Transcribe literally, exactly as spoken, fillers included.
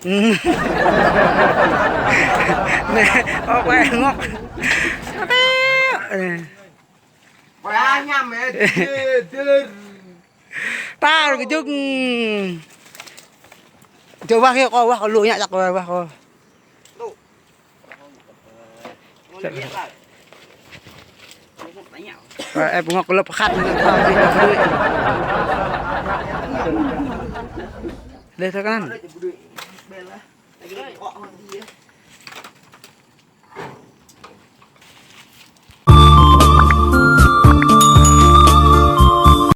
Nè, ơ, quay ngŏk. Ơ. Quay nhăm, ơ, dơr. Ta kơjung. Jơ wah kơ, kơ wah, kơ lu ñă čăk wah, wah kơ. Ơ, ĕp ngŏk lơ̆p khăt. Deh, tơ kơnăn.